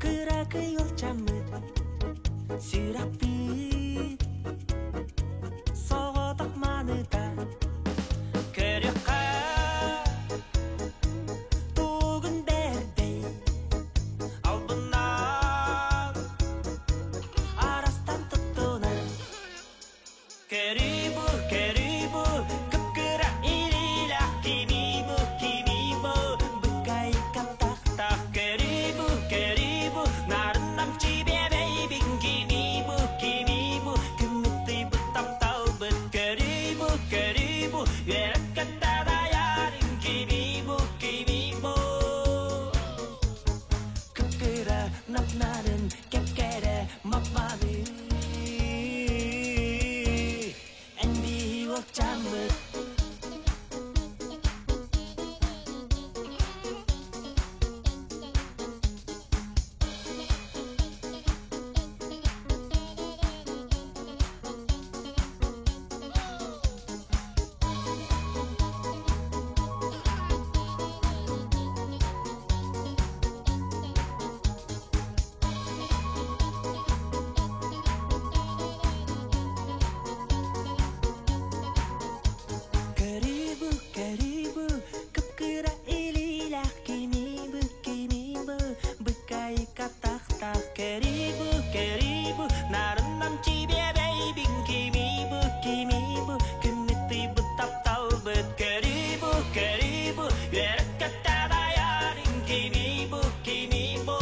кыракый уолчаммыт сүрэхпит соҕотох маныта. Көрүөххэ тугун бэрдэй албыннаан арастан туттунар. Көрүүбү, көрүүбү, кып-кыра илиилээх кимиибү, кимиибү, быкайка тахтаах. Көрүүбү, көрүүбү, нарын-намчы биэбэйбин кимиибү, кимиибү, күммүт тыйбыт тапталбыт. Көрүүбү, көрүүбү, үөрэх кэттадаярын кимиибү, кимиибү. Кып-кыра нап-нарын, кэп-кэрэ мап-маны. Эн биһи уолчаммыт. Көрүүбү, көрүүбү, кып-кыра илиилээх кимиибү, кимиибү, быкайка тахтаах. Көрүүбү, көрүүбү, нарын-намчы биэбэйбин кимиибү, кимиибү, күммүт тыйбыт тапталбыт. Көрүүбү, көрүүбү, үөрэх кэттадаярын кимиибү, кимиибү.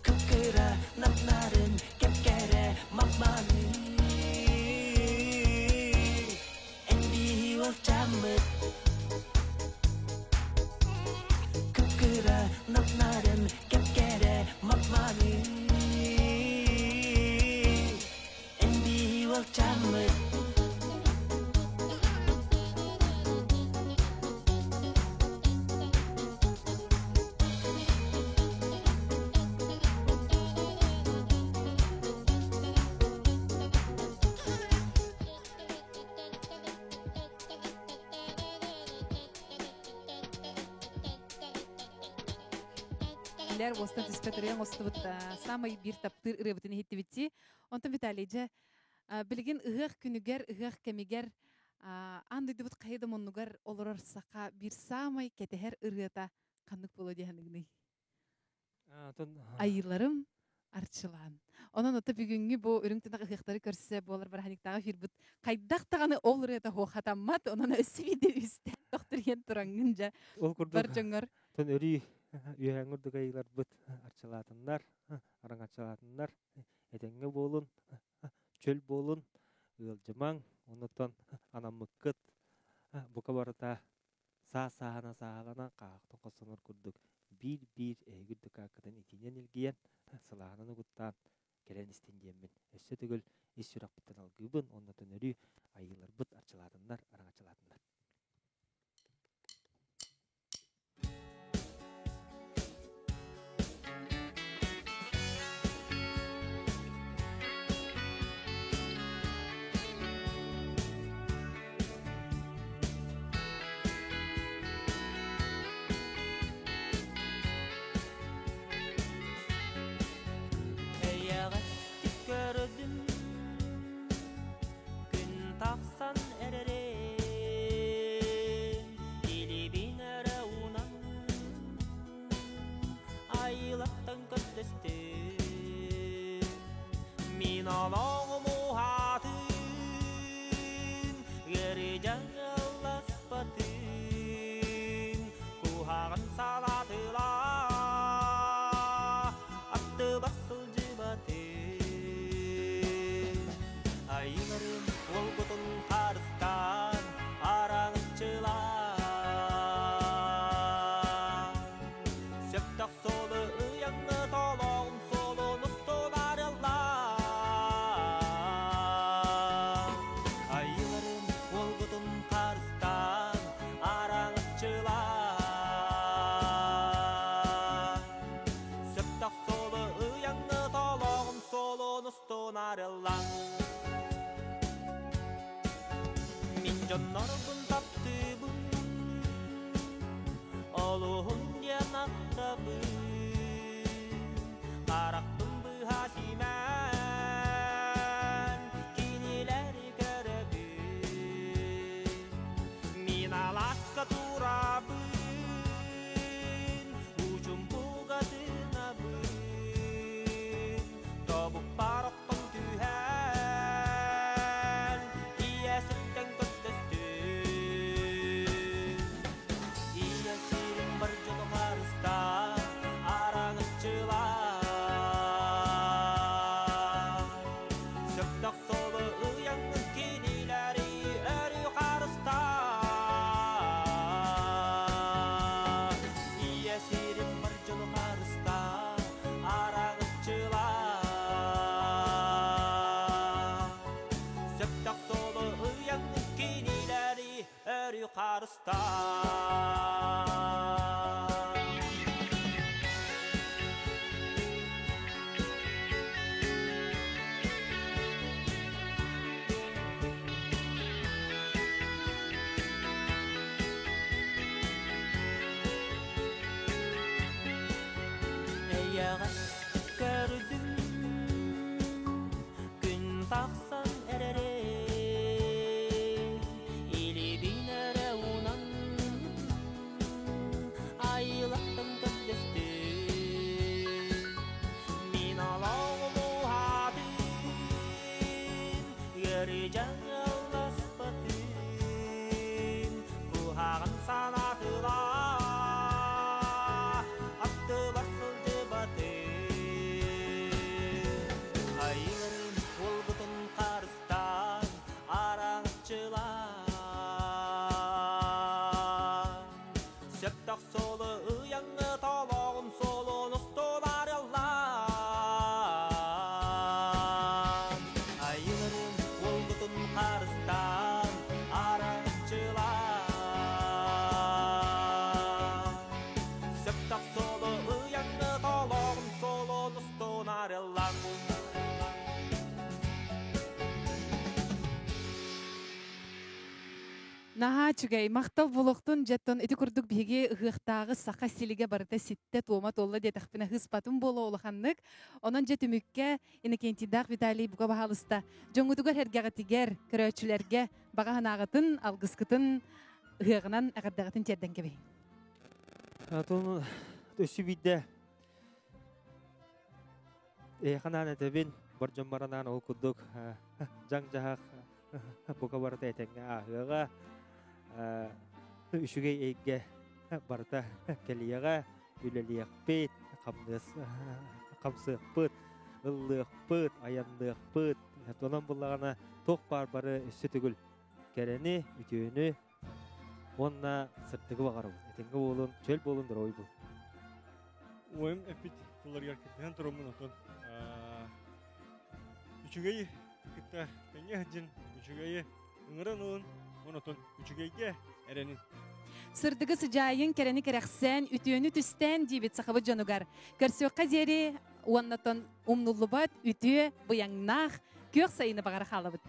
Кып-кыра нап-нарын, кэп-кэрэ мап-маны. Эн биһи уолчаммыт. Кепкере мапманы Энди волчаммыт. Билэр уостан түспэт ырыаҥ остубут самай биир таптыыр ырыабытын иһиттибитти. Онтон Виталий дьэ билигин ыһыах күнүгэр, ыһыах кэмигэр аан дойдубут хайа да муннугар олорор саха биир саамай кэтэһэр ырыата ханнык буолуо дии саныгыный? Айыыларым арчылаан. Онон ото бүгүҥҥү бу үрүҥ тунах ыһыахтары көрсө буолар бырааһынньыктааҕы эфирбит хайдах даҕаны ол ырыата хуохатаммат, онон өссө биирдэ үстээн тохтуруйан тураҥҥын дьэ Ол курдук бар дьоҥҥор тон өрүү үөһээҥҥи үрдүк айыыларбыт арчылаатыннар, араҥаччылаатыннар, этэҥҥэ буолун, чөл буолун, ыалдьымаҥ, оннуттан анаммыккыт бука барыта саас-сааһынан сааһыланан хаахтан хостонор курдук биир-биир эһиги үрдүк ааккытын итиинэн илгийэн, сылааһынан угуттаан кэлэн истин диэммин өссө төгүл ис сүрэхпиттэн алгыыбын, оннуттан өрүү айыыларбыт арчылаатыннар, араҥаччылаатыннар. Эйэҕэстик көрдүм күн тахсан эрэрин Илибин эрэ уунан айылаттан көрдөстүм Мин олоҕум уһаатын ыарыы дьаҥыласпатын Куһаҕан салаатыла аттыбар сылдьыбатын Айыларым уолгутун харыстаан араҥаччылаан Сөптөх суолу ыйаҥҥы толоҕум суолун устун арыллаан Айыларым уолгутун харыстаан араҥаччылаан Сөптөх суолу ыйаҥҥы толоҕум суолун устун арыллаан Мин дьоннорбун таптыыбын олуһун диэн ахтабын Харахпын быһа симээн кинилэри көрөбүн Мин алааска турабын учумпуга тыынабын Тобукпар охтон түһэн ийэ сиртэн көрдөстүм Ийэ сирим бар дьону харыстаан араҥаччылаан Сөптөх суолу ыйаҥҥын кинилэри өрүү харыстаан Ийэ сирим бар дьону харыстаан араҥаччылаан Сөптөх суолу ыйаҥҥын кинилэри өрүү харыстаан Эйэҕэстик көрдүм күн тахсан эрэрин Илибин эрэ уунан айылаттан көрдөстүм Мин олоҕум уһаатын ыарыы дьаҥыласпатын Куһаҕан санаатыла аттыбар сылдьыбатын Наһаа үчүгэй. Махтал буолуохтун дьэттон ити курдук биһиги ыһыахтааҕы саха силигэ барыта ситтэ туома туолла диэтэхпинэ ыспатым буолуо улаханнык. Онон дьэ түмүккэ Иннокентийдаах Виталий бука баһаалыста дьоҥҥутугар эргэҕитигэр, көрөөччүлэргэ баҕа санааҕытын, алгыскытын ыһыаҕынан эҕэрдэҕитин тиэрдэн кэбиһиҥ. Отон өссө биирдэ эйиэхэ анаан этэбин, бар дьоммор анаан ол курдук дьаҥ-дьаһах бука барыта этэҥҥэ ааһыаҕа, үчүгэй эйгэ барыта кэлиэҕэ, үлэлиэхпит, хамныас хамсыахпыт, ыллыахпыт, айанныахпыт. Онон буллаҕына туох баар бары өссө төгүл кэрэни, үтүөнү уонна сырдыгы баҕарабын. Этэҥҥэ буолун, чөл буолун, доруобуй буолун. Уойум эппит тылларыгар кыттыһан тураммын отон үчүгэйи кытта тэҥҥэ сылдьын, үчүгэйи ыҥыран ылын, онотон үчүгэйгэ эрэнин. Сырдыгы сыдьаайын, кэрэни кэрэхсээн, үтүөнү түстээн диибит сахабыт дьонугар. Көрсүөххэ диэри уоннатон умнуллубат үтүө быйаҥнаах күөх сайыны баҕара хаалабыт.